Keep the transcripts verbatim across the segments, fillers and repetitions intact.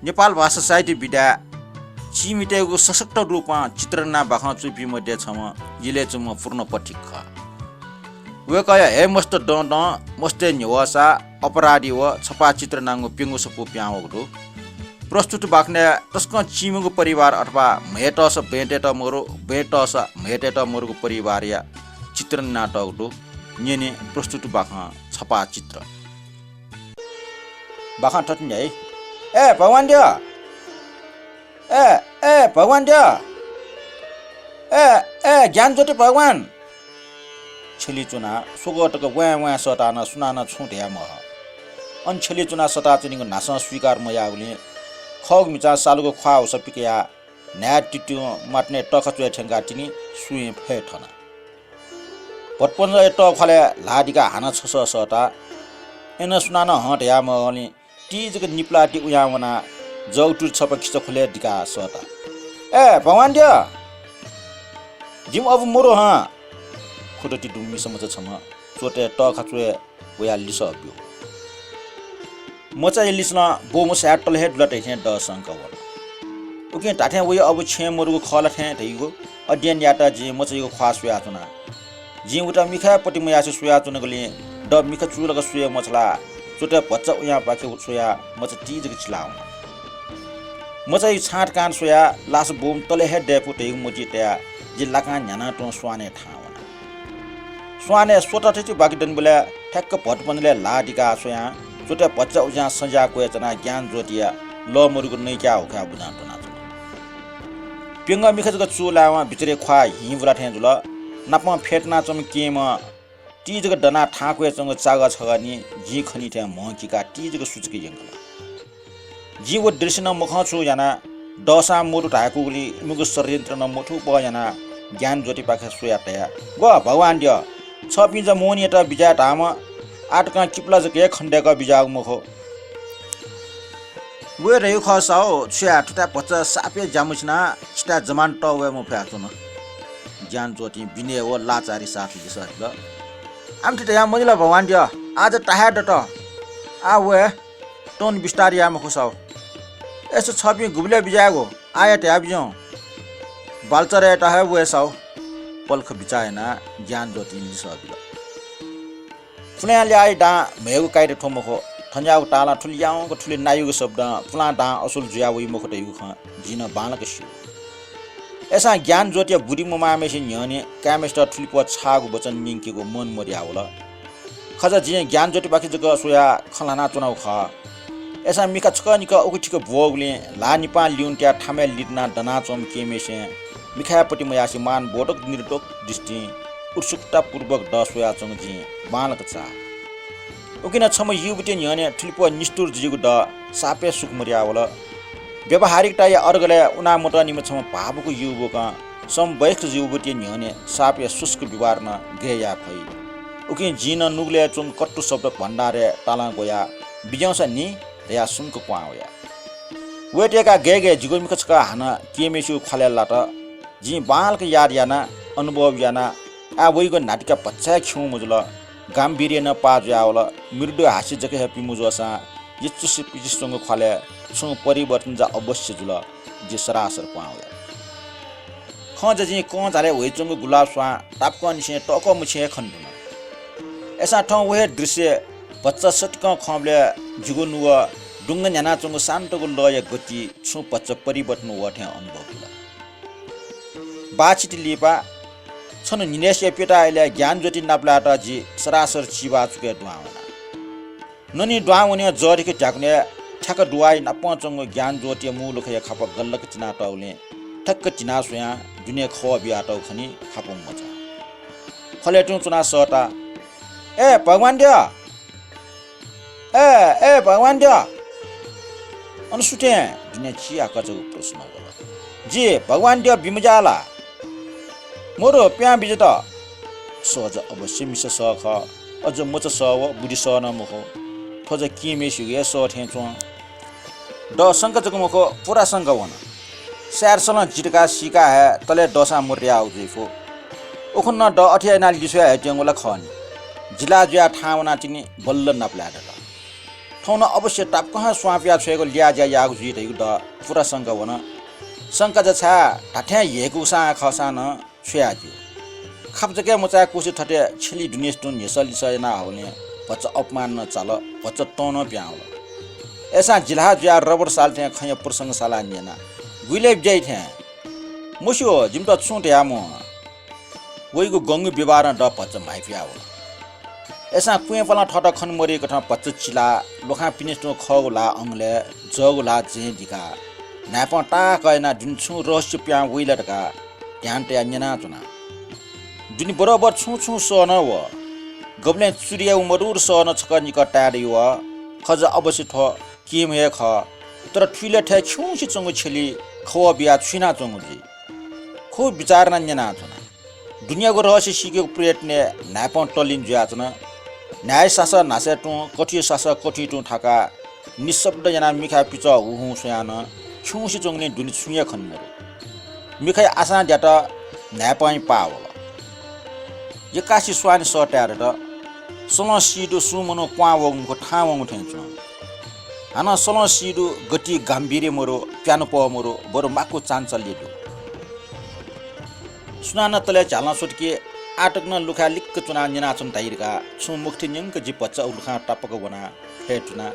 नेपाल भाषा साहित्य विधाय् चिमितय्गु सशक्त रूपं चित्रण यानाः बाखं चूपिं मध्ये छम्ह यलय् च्वंम्ह पूर्ण पथिक खः। वय्कःया हे मस्त दँ दँ, मस्तय् न्ह्यवःसा, अपराधी व छपाः चित्रण यानागु प्यंगू सफू पिहां वःगु दु। प्रस्तुत बाखनय् तसकं चिमिगु परिवार अथवा म्हय्तःसा बँय्तय्त मरु, बँय्तःसा म्हय्तय्त मरुगु परिवारया चित्रण यानातःगु दु। न्यने प्रस्तुत बाखं छपाः चित्र। बाखं थथे न्ह्याइ। ए भगवान द्यः, ए, ए भगवान द्यः, ए, ए ज्ञानज्योति भगवान। छ्यली च्वनाः स्वगः तक वाँय् वाँय् सःताः नं सुनानं छुं धयामहः। अन छ्यली च्वनाः सःताच्वनीगु न्हासं स्वीकार मयाःगुलिं खःगु मिचां सालुगु ख्वाः हुसा पिकयाः न्हाय् तित्तिं म्वातनय् तःखा च्वय् थ्यंकाः तिनि सुँय् फय् थन। भतपंजया तःख्वालय् ल्हाः दिकाः हानं छसः सःताः। अय्नं सुनानं हं धयामहःगुलिं ति जक निपलाः ति उयां वनाः जःगु तुति छपा खिचा ख्वलय् दिकाः सःताः। ए भगवान द्यः, जिमि अबु मरु हं। खुदँ ति दुम्ह मिसा मचा छम्ह च्वतय् तःखा च्वय् वयाः लिसः ब्यू। मचाया लिसलं बौम्ह साय् तले हे दुल धइथें दःसंक वन। उकिं धात्थें वया अबु छेँय् मरुगु खः ला थें धइगु अध्ययन यायेत जिं मचायागु ख्वाः स्वयाच्वना। जिं उता मिखाय् पति मयासें स्वयाच्वनागुलिं द मिखा चूलाक स्वये मछालाः च्वतय् भचा उयां पाखे स्वयाः मचा ति जक चिलाः वन। मचायागु छाँट काँट स्वयाः लासा बौम्ह तले हे दय्‌कू धइगु मतिइ तयाः जि लाकां न्ह्यानाः तुं स्वानय् थाहां वना। स्वानय् स्वत थथे बाकि दनिबलय् ठ्याक्क भतपंजलय् ल्हाः दिकाः स्वयां च्वतय् भचा उयां सज्याः क्वय् च्वनाः ज्ञानज्योतिया लः मरुगु नइक्याः हुखाय् बुझां त्वनाच्वना। प्यंगः मिखा जक चूलायेवं बिचारय् ख्वाः हिं बुला थें जुल। नापं फ्यतुनाच्वंम्ह केहेँम्ह ति जक दनाः थाहां क्वय् च्वंगु चागः छगः निं जिं खनी थें म्हं किकाः ति जक सुचुके यंकल। जिं व दृश्य नं मखंछु याना, दःसां मरु धाय्‌कूगुलिं इमिगु षड्यन्त्र नं मथूपः यानाः ज्ञानज्योतिपाखे स्वयाः धया, "ग्व भगवान द्यः, छःपिं जा मोहनियात बिज्याये धाःम्ह आः तकं किपला जक हे खनेदय्‌कः बिज्याःगु मखु।" "वये धइगु खः साहु, छु याये, थुथाय् भचा साप हे ज्या मछिनाः छिथाय् जमानत तःवये मफयाच्वन।" ज्ञानज्योतिं विनय व लाचारया साथ लिसः बिल। "आमथि धयाः मजिल भगवान द्यः, आः जा ताहाय् दत। आः वये, तुं बिस्तार याये मखु साहु। अय्‌सा छःपिं गुबलय् बिज्यायेगु, आः हे धयाबिज्याहुँ।" "बालचरयात हे वये साहु।" पलख बिचाः यानाः ज्ञानज्योतिं लिसः बिल। पुलांया ल्याःया दां म्हय्‌गु काइदँ थ्व मखु। थनयाःगु तालं थुलि याउँक थुलि नायुगु शब्दं पुलां दां असुल जुया वइ मखु धइगु खँ जिं नं बांलाक स्यू। अय्‌सां ज्ञानज्योतिया बुद्धि ममाःम्हय्‌सिया न्ह्यःने काय्‌म्हय्‌सित थुलिपः छाःगु वचन न्यंकेगु मन मदयावल। खः जा, जिं ज्ञानज्योतिपाखे जक स्वयाः खँ ल्हानाच्वनागु खः। अय्‌सां मिखा छकः निकः उखेतिखे ब्वःगुलिं ल्हाः निपां लिउन्त्याः थामय् लिधनाः दनाच्वंम्ह केहेँम्हय्‌सिं मिखाय् पति मयासें मान बोधक निरोधक दृष्टिं उत्सुकतापूर्वक दः स्वयाच्वंगु जिं बांलाक चाः। उकिं नं छम्ह युवतीया न्ह्यःने थुलिपः निष्ठुर जुइगु दः साप हे सुख मदयावल। व्यावहारिकताया अरगलय् उनामतःनिम्ह छम्ह भावुक युवकं समवयस्क युवतीया न्ह्यःने साप हे शुष्क व्यवहार नं गय् याये फइ। उकिं जिं नं नुगलय् च्वंगु कट्टु शब्द भण्डारय् तालं ग्वयाः बिज्याहुँसा नि धयाः सुम्क क्वहां वया। वयेत्यंकाः गय् गय् जिगु मिखा छकः हानं केहेँम्हय्‌सिगु ख्वालय् लात। जिं बांलाक याद याना, अनुभव याना, आः वइगु न्हातिका भचा हे खिउँ मजुल। गाम्भीर्य नं पाः जुयावल। मृदु हास्य जक हे पिमु जूसां यचुसे पिचुसे च्वंगु ख्वालय् छुं परिवर्तन जा अवश्य जुल। जि सरासर क्वहां वया। खँ जा जिं कंझालय् ह्वइच्वंगु गुलाब स्वां तापाकंनिसें तःकः मछिं हे खने धुन। अय्‌सां थौं व हे दृश्य भचा सतिकं खंबलय् जिगु नुगः दुंग न्ह्यानाच्वंगु शान्तगु लःया गति छुं भचा परिवर्तन वः थें अनुभव जुल। बाःछिति लिपा छन्हु न्हिनय्‌सिया प्यता इलय् ज्ञानज्योति नापलायेत जि सरासर चिबाः चुकय् दुहां वना। ननी दुहां वनेगु जःधिके ध्याकुनय् थ्याक्क दुवाइ नापं च्वंगु ज्ञानज्योतिया मू लखया खापा गल्लक तिनातःगुलिं थ्याक्क तिना स्वयां दुने खवः बियातःगु खनी। खापं मचा। ख्वलय् तुं च्वनाः सःता, "ए भगवान द्यः, ए, ए भगवान द्यः, अन सु थें?" दुने चिहाकःचागु प्रश्न वल। "जि भगवान द्यः बी मज्याः ला?" "मरु, प्यां बिज्यात।" सः जा अवश्य मिसा सः खः। अझ मचा सः व बुद्धि सः नं मखु। थ्व जा केहेँम्हय्‌सिगु हे सः थें च्वं। दः संका जक मखु, पूरा संका वन। सायद सलं जि धकाः सीकाः हे तले दःसां मरु धयागु जुइफु। उखुन्हु नं दः अथे यानाः लिस्वया हयेत्यंगु ला खः नि। जिला जुयाः थाहां वनातिनि, बल्ल नापलाये दत। थौं नं अवश्य तापाकं स्वां पिया छ्वयेगु ल्याः ज्या याःगु जुइ धइगु द पूरा शंका वन। शंका जा छाय् धात्थें ह्यय्कूसां खःसां नं छ्वयाज्यू। खापा जक हे मचाय्कूसे थथे छ्यली दुनेसितुं न्ह्यसः लिसः याना हःगुलिं भचा अपमान नं चाल, भचा तं नं पिहां वल। अय्सां जिल्हा जुयाः रबर साल थें खँया प्रसंग सालाः न्यना, गुइले बिज्याइ थें। मस्यू, जिमित छुं धयामवं। वइगु गंगु व्यवहारं द भचा म्हाइपुया वल। अय्सां क्वँय्पालं थःत खने मदय्कथं भचा चिलाः ल्वखां पिनेसितुं खःगु ल्हाः अंगलय्, जःगु ल्हाः जँय् दिकाः न्हाय्पं ताःहाकः यानाः दुने छुं रहस्य पिहां वइ ला धकाः ध्यान तयाः न्यनाच्वना। दुने बरोबर छुं छुं सः नं वः। गबलें चुरियागु मधुर सः नं छकः निकः ताये दइ वः। खः जा अवश्य थ्व किम्ह हे खः, तर थुइले थय् खिउँसे च्वंगु छ्यली खवः बियाः छु यानाच्वंगु जुइ? खुब बिचाः यानाः न्यनाच्वना। दुनेयागु रहस्य सीकेगु प्रयत्नय् न्हाय्पं तल्लीन जुयाच्वन। न्हाय् सासः न्हासय् तुं, कथुया सासः कथुइ तुं थाकाः निशब्द यानाः मिखाया पिचः हुहुं स्वयाः नं खिउँसे च्वंगुलिं दुने छुं हे खने मदु। मिखाया आशां द्यात न्हाय्पं पाः वल। यक्कासि स्वांनिसें सः ताये दत। सलं सी दु, सुं मनू क्वहां वःगु मखु, थाहां वंगु थें च्वं। हानं सलं सी दु, गति गाम्भीर्य मदु, प्यान्हु पः मदु, बरु माक्व चानचल्य दु। सुनानं तलय् झ्यालं स्वत कि आः तक नं लुखाय् लिक्क च्वनाः न्यनाच्वन धाइ धकाः छुं मखुथें न्यंक जि भचा लुखां तापाक वनाः फय् तुना।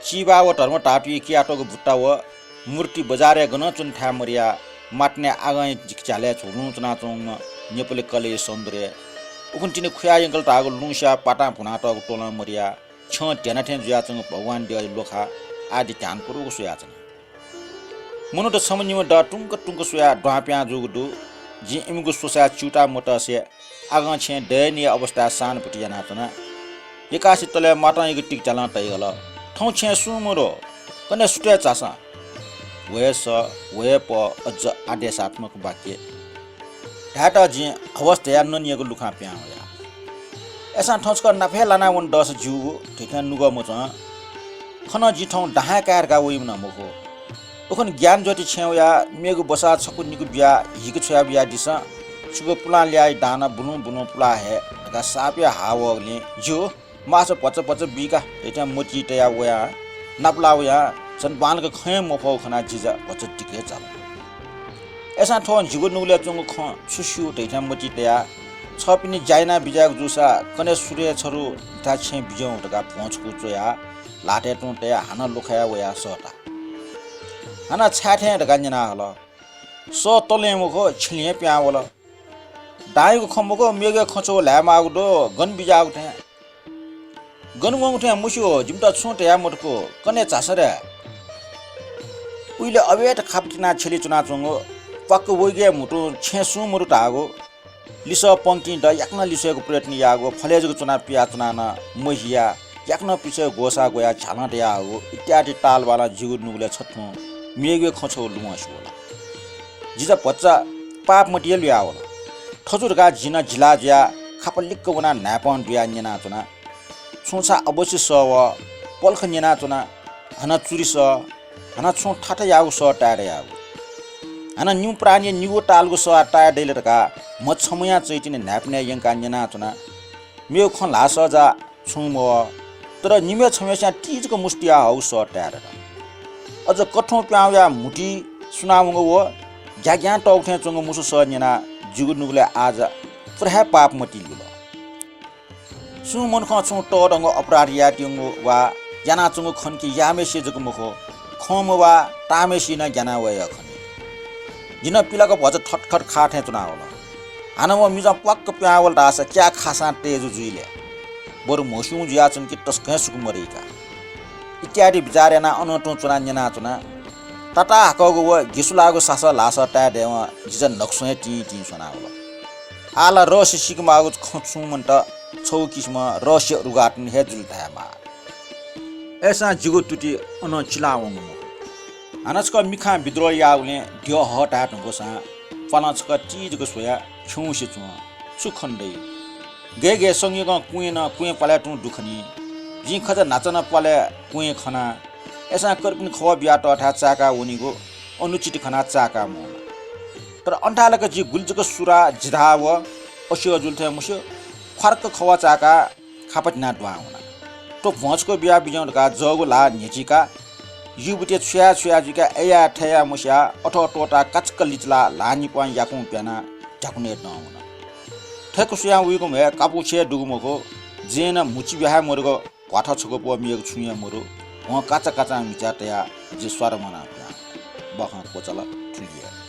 चिबाः व धर्मधातुइ कियातःगु बुट्टा व मूर्ति बजारय् गनं च्वन थाय् मदयाः मातानाय् आगंया झ्यालय् झुलुं च्वनाच्वंम्ह नेपाली कलाया सौन्दर्य, उखुन्हु तिनि खुया यंकल धाःगु लुँस्याः पातां भुनातःगु त्वलं मदयाः छ्यं ध्यानाः थें जुयाच्वंगु भगवान द्यःया ल्वखा आदि ध्यानपूर्वक स्वयाच्वना। मनूत छम्ह निम्ह द तुंक तुंक स्वयाः दुहां पिहां जूगु दु। जिं इमिगु स्वसाय् च्यूताः मतसे आगं छेँय् दयनीय अवस्थाय् सानभुति यानाच्वना। यक्कासि तलय् मातां इगु तिक झ्यालं तयाहल, थौं छेँय् सुं मदु, कन्हय् सुथय् झासँ। व हे सः, व हे पः, अझ आदेशात्मक वाक्य। धायेत जिं हवस धयाः ननियागु लुखां पिहां वया। अय्सां थौं छकः नाप हे लानाः वन दःसा ज्यूगु धइथें नुगः मच्वं। खनं जि थौं दाहां काये धकाः वइम्ह नं मखु। उखुन्हु ज्ञानज्योति छेँय् वयाः मेगु बसाः छकू निकू बियाः हिके छ्वया बियादिसँ। छिगु पुलां ल्याःया दां नं बुलुं बुलुं पुलाः हये धकाः साप हे हाः वःगुलिं ज्यू, माःसा भचा भचा बीका धइथें मतिइ तयाः वयाः नापलाः वयाः झन बांलाक खँ हे मफःगु खनाः जि जा भचा दिके हे चाल। अय्सां थ्वं जिगु नुगलय् च्वंगु खँ छु स्यू धइथें मतिइ तयाः छःपिनि ज्या याना बिज्याःगु जूसा कन्हय् सुथय् छरु जिथाय् छेँ बिज्याहुँ धकाः भ्वं छकू च्वयाः ल्हातय् तुं तयाः हानं लुखाय् वयाः सःता। हानं छाय् थें धकाः न्यना हल। सः तलें मखु, छ्यलें पिहां वल। दांयागु खँ मखु, मेगु हे खँ छगू ल्हायेमाःगु दु, गन बिज्याःगु थें। गन वंगु थें मस्यू, जिमित छुं धयाः मदुकु, कन्हय् झासँ रे। उइले अबेत खापा तिनाः छ्यली च्वनाच्वंगु, प्वाक्क वइगु हे म्हुतुं छेँय् सुं मदु धाःगु लिसः पंक्तिं द याकनं लिछ्वयेगु प्रयत्न याःगु, फलय् जक च्वनाः पियाच्वनाः नं महियाः याकनं पुचःय् ग्वसाः ग्वयाः झ्यालं तयाहःगु इत्यादि तालबालं जिगु नुगलय् छथुं मेगु हे खँ छगू लुमंसे वल। जि जा भचा पाप मतिइ लुयावल। थजु धकाः जिं नं जिल्हा जुयाः खापा लिक्क वनाः न्हाय्पं दुयाः न्यनाच्वना। छुं छाय् अवश्य सः वः, पलख न्यनाच्वना, हानं चुरि सः, हानं छुं थाथायाःगु सः ताये दयागु। हानं निम्ह प्राणीया निगू तालगु सः ताये दइ ला धकाः म्ह छम्हयां च्वइतिनि न्हाय्पनय् यंकाः न्यनाच्वना। मेगु खँ ल्हाः सः जा छुं मवः, तर निम्हय् छम्हय्सियां ति जक मुसुति याः हःगु सः ताये दत। अझ कथुं पिहां वयाः म्हुतुइ सुनावंगु व ग्याग्यां तःगु थें च्वंगु मुसु सः न्यनाः जिगु नुगलय् आः जा पुरा हे पाप मतिइ लुल। सुं मनुखं छुं तःधंगु अपराध यायेत्यंगु वा यानाच्वंगु खन कि याःम्हय्सित जक मखु, खंम्ह वा ताःम्हय्सित नं ग्याना वये खनी। जि नं पिलाक भचा थटथट खाः थें च्वनावल। हानं व मिजं प्वाक्क पिहां वल धाःसा क्या खाःसां तय्जु जुइ ले। बरु म्हस्यूगु जुयाच्वन कि तसकं हे सुकु मदइका। इत्यादि विचार यानाः अनं तुं च्वनाः न्यनाच्वना। ताताहाकःगु व घिसुलाःगु सासः ल्हासः ताये दयेवं जि जा नक्सं हे तिं तिं स्वनावल। आः ला रहस्य सीकेमाःगु खँ छुं मन्त छगू किसिमं रहस्य उद्घाटन हे जुल धायेमाः। अय्सां जिगु तुति अनं चिलावंगु मखु। हानं छकः मिखां विद्रोह याःगुलिं द्यः हःताये धुंकूसां पालं छकः ति जक स्वयाः खिउँसे च्वं। छु खने दइ? गय् गय् संज्ञकं क्वँय् नं क्वँय् प्वालय् तुं दु खनी। जिं खचा न्हाचा नं प्वालय् क्वँय् खना। अय्सां कर्पिनि खवः बियातःथाय् चाय्काः वनीगु अनुचित खनाः चाय्काः मवना। तर अन्थाय् लाक जि गुलि जक सुराः जिधाः व अस्यः जुल थें मस्यू, ख्वार्क खवः चाय्काः खापा तिनाः दुहां वना। भ्वंछक बिया बिज्याहुँ धकाः जःगु ल्हाः न्ह्यचिकाः युबुतय् छुया छुया जुइकाः अय्‌या थय्‌या मस्याः अथः त्वःताः काचाक्क लिचिलाः ल्हाः निपां याकूं प्यानाः ध्याकुनय् दं वन। थय्‌क स्वयां वइगु म्हय् कापुछ्यय् दुगु मखु, जि नं म्हुचि ब्याहा हे मदुगु, भ्वाथः छकः पौ मेगु छुं हे मदु, भ्वं काचा काचां मिचा तयाः जि स्वादँ म्वानाः पिहां बखं क्वचाल थुलि हे।